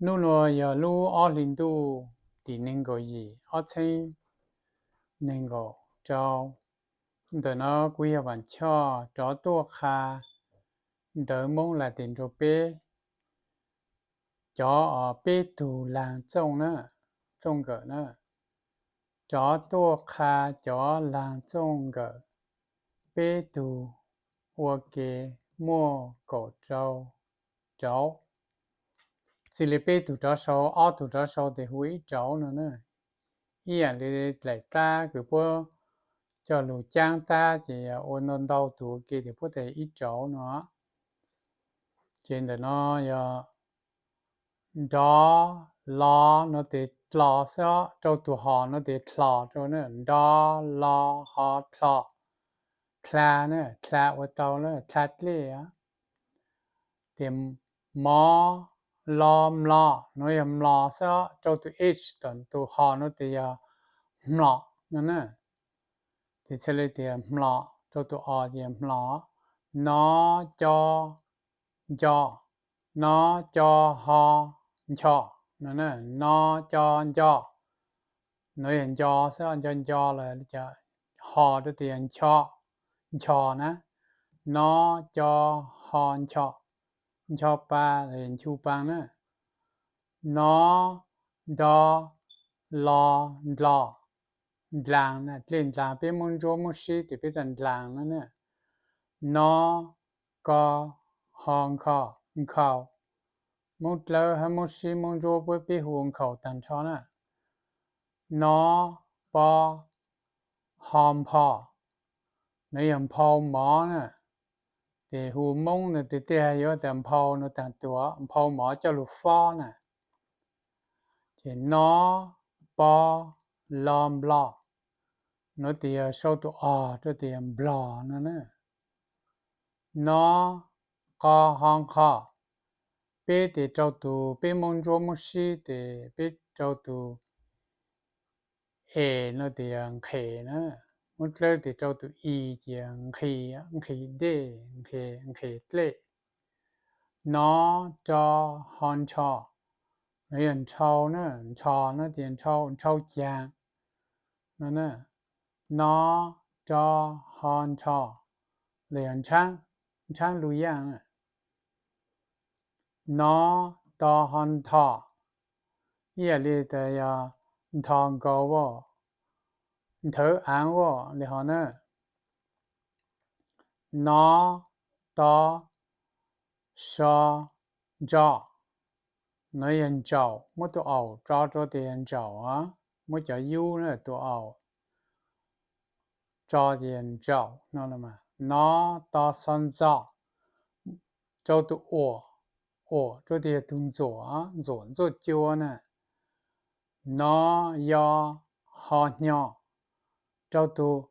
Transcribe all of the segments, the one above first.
Hnub nuav yog lub ob hli ntuj tim neeg nkaum yim ob txheeb neeg nkaum rau. Ntawm no kuv yog Vam Choj rov tuaj qha ntawv Moob Las Tes rua peb cov peb tug laag txooj na, txooj nkawm na. Rov tuaj qha cov laag txooj nkawm peb tug ua ke muaj kaum rau rauv. Txij li peb tug rov sau, ob tug rov sau tes hu ib rauv no na. Ib yaam li daim tab kws puab coj lug caab tab ces ua ntau ntau tug ua ke tes puab tes ib rauv no. Ces ntawm no yog nrov, los no tes dlo xwb, rau tug hos no tes dlo rau na, nrov, los, hos, dlo, dlha na, dlha ua tau na, dlha dlej. Tes mov, lo, mlo, no yog mlo xwb, rau tug h tom tug hos no tes yog hmlo no na. Tes txhaj le tias hmlo, rau tug o ces yog hmlo. No, co, nco, no, co, ho, ncho, no, no, co, nco, no yog nco xwb, nco nco los ho rau tes yog ncho, ncho na. No, co, ho, ncho, ncho pa, nchu pa na. No, nro, lo, ndlo, ndlaag na, dlej ndlaag, peb Moob Ntsuab Moob Sib tes peb tas ndlaag no na. No, ko, ho, nkho, nkhaus. Moob Dlawb hab Moob Sib Moob Ntsuab puab peb hu nkhaus taag nrho na. No, po, ho, npho, no yog nphau mov na. Tes hu Moob no tes tej yuav tas nphau no taag tuag, nphau mov coj lug fob na. Ces no, po, lo, nplo, no tes yog sau tug o rua tes yog nplog no na. No, qo, ho, nqho, peb tes rau tug, peb Moob Ntsuab Moob Sib tes peb rau tug e no tes yog nqhes na. Moob Dlawb tes rau tug i ces nqhis, nqhis dlej, nqhis dlej. No, ro, ho, nrho, no yog nrhau na, nrho no tes nrhau, nrhau caag no na. No, ro, ho, nrho, los yog nrhaab, nrhaab lug yaaj na. No, to, ho, ntho, ib yam li tas yog ntho nkaus as, nthawv aav as li ho na. No, to, so, ntso, no yog ntsaum, muab tug aum tso rua tes yog ntsaum, muab cov yub na tug aum tso ces yog ntsaum no. No, to, xo, ntxo, rau tug uam, uam rua tes yog tug ntxuam, ntxuam ntxuaj cua na. No, yo, ho, hnyo, rau tug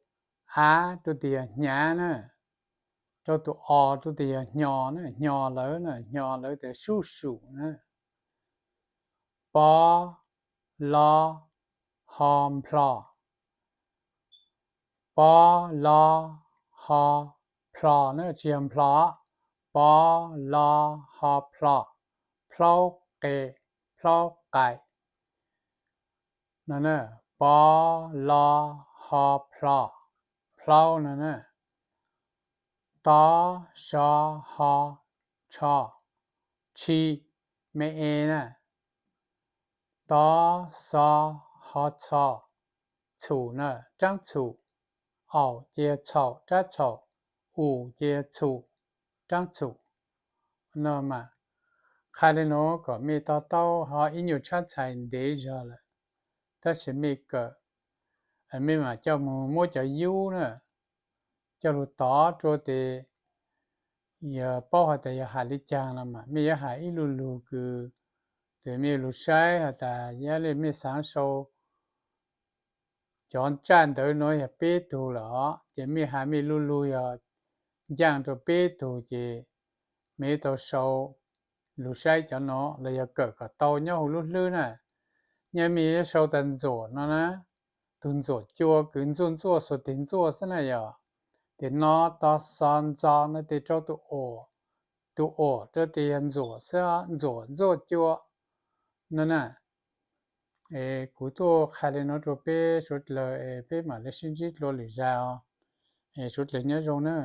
av rua tes yog hnyav na, rau tug o rua tes yog hnyo na, hnyo lawv na, hnyo lawv tes sub sum na. Po, lo, ho, nplho, po, lo, ho, plho na, tsi yog nplho, po, lo, ho, plho, plhaub qe, plhaub qais no, po, lo, ho, plho, plhaub no na. To, so, ho, tsho, tshi, me e na. To, xo, ho, txho, txhum na, raab txhum. Aum ces yog txhaum, raab txhaum. Um ces yog txhum, raab txhum no mas. Qha le nuav kom mej to taub, ho ib nyuag tshab txhais ntev zog lawm, tab sis mej kawm, mej mam coj moog muab cov yub na coj lug tov rua tes yog paub has tas yog has le caag los mas mej yuav has ib lu lug kws tes mej lug saib has tas yog le mej xaav sau cov tsaj ntawv nuav yog peb tug lawm os, ces mej has mej lu lug yog ncaaj rua peb tug ces mej tau sau lug saib cov nuav los yog kawm kom tau nyob huv lub hlwb na. Nyob mej yuav sau tas ntxuam no na, tug ntxuam cua kws ntxuaj ntxuaj xuas teg ntxuaj xwb na yog. Tes no, to, xo, ntxo no tes rau tug uam, tug uam rua tes yog ntxuam xwb, ntxuam ntxuaj cua. no na. Es kuv tuaj qha li no rau peb suav dlawg es peb mam li sib ntsib dlua lwm zag os. Es suav dlawg nyob zoo na.